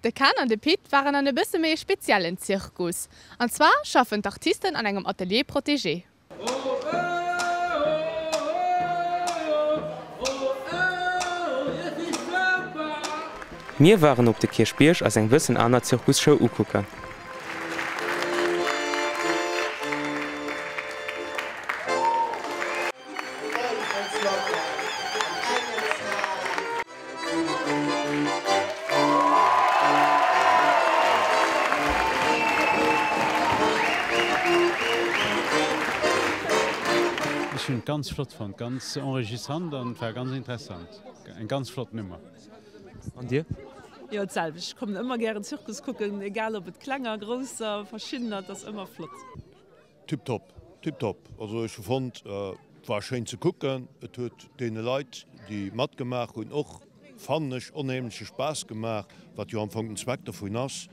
De Ken an de Pit waren an e bësse méi e speziellen Zirkus. An zwar schaffen d'Artisten an engem Atelier protégé. Mir waren op de Kierchbierg eis eng bëssen aner Zirkusshow ukucken. Ech hunn et ganz flott fonnt, ganz enrichissant an et war ganz interessant. Eng ganz flott Nummer. An dir? Jo, d'selwecht. Ech kommen ëmmer gären Zirkus kucken, egal ob et klenger, grousser, verschiddener, et ass ëmmer flott. Tiptop, tiptop. Also ech hu fonnt et war schéin ze kucken. Et huet deene Leit déi matgemaach hunn och, fannen ech, onheemleche Spaass gemaach, wat jo am Fong den Zweck dovun ass.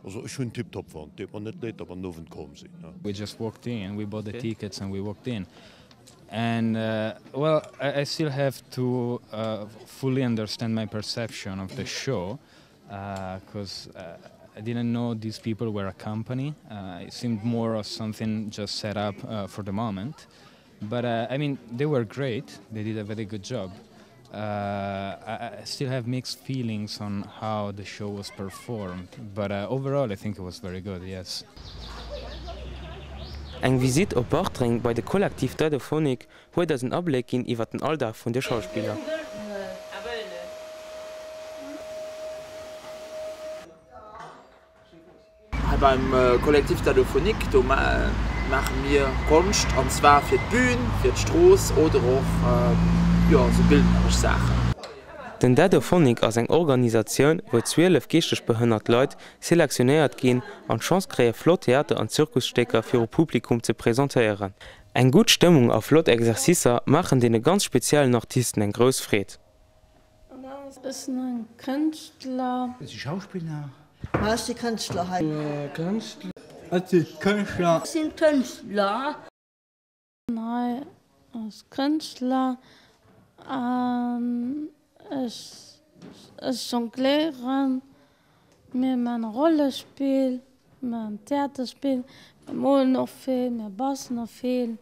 Also ech hunn tiptop fonnt. Deet mer net leed, datt mer den Owend komm sinn. We just walked in, we bought the tickets and we walked in and well I still have to fully understand my perception of the show 'cause I didn't know these people were a company. It seemed more of something just set up for the moment. But I mean, they were great. They did a very good job. I still have mixed feelings on how the show was performed, but overall I think it was very good, yes. Eng Visitt op Bartreng bei de Kollektiv Dadofonic huet eis en Abléck ginn iwwer den Alldag vun de Schauspiller. Hei beim Collectif Dadophonique, do maache mir Konscht, an zwar fir d'Bühn, fir d'Strooss oder och, jo, sou bildneresch Saachen. Den Dadophonic ass eng Organisatioun, wou 12 geeschteg behënnert Leit selektionéiert ginn an d'Chance kréie flott Theater an Zirkusstécker viru Publikum ze presentéieren. Eng gutt Stëmmung a flott Exercicer maachen deene ganz speziellen Artisten eng grouss Freed. Ech sinn e Kënschtler. Ech si Schauspiller. Ma ech si Kënschtler hei. Ech si Kënschtler. Ech sinn Kënschtler. Hei ass Kënschtler an ech ech jongléieren. Mir man Rollespill, mir man Theaterspill, mir molen och vill, mir bastelen och vill.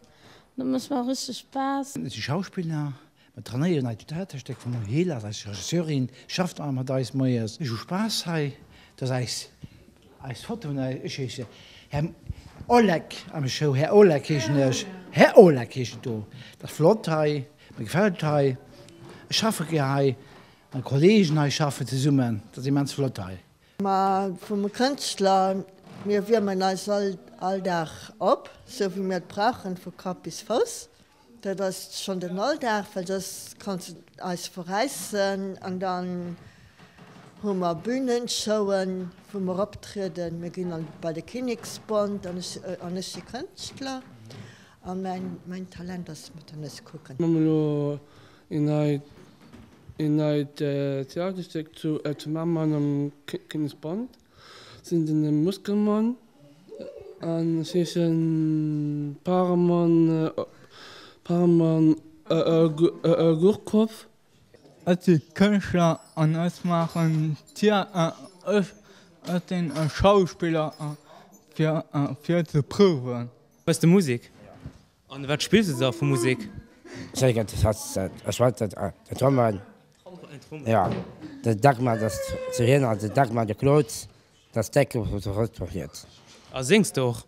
Dat mécht mer richteg Spaass. Ech si Schauspiller, mer trainéieren eist Theaterstéck vum Hela, eis Regisseurin schafft mat eis moies. Ech hu Spaass hei, dat ass eis eis Foto. Ech heesche Här Olek am Show, Här Olek heeschen ech, Här Olek heescht et do. Dat ass flott hei, mir gefält et hei, ech schaffe gär hei. Meng Kollegen hei schaffen zesummen, dat ass immens flott hei. Ma vum Kënschtler, mir wiermen eis all all Dag op, sou wéi mir et brauchen, vu Kapp bis Fouss. Dat ass schonn den Alldag, well soss kanns de eis verräissen. An dann hu mer Bühnenshowen, wou mer optrieden. Mir ginn an bei de Kinneksbond an ech an ech si Kënschtler a mäin mäin Talent ass mat der Nues kucken. Mir hu elo Een neit een neit Theaterstéck zu zu Mamer am Kinneksbond sinn den Muskelmann an ech heeschen Paramon Paramon Gurkov. Ech si Kënschtler an ech maachen Theater. Ech sinn e Schauspiller fir fir ze prouwen. Hues de Musek? An wat spills de da vu Musek? A séngs de och?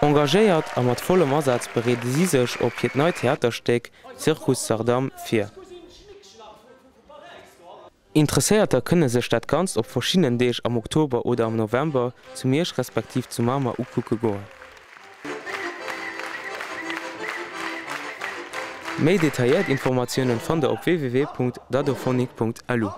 Engagéiert a mat vollem Asaz bereede si sech op hiert neit Theaterstéck Zirkus Sardam vir. Interesséierter kënne sech dat Ganzt op verschiddenen Deeg am Oktober oder am November zu Miersch respektiv zu Mamer ukucke goen. Méi detailléiert Informatiounen fannt der op www.dadophonic.lu.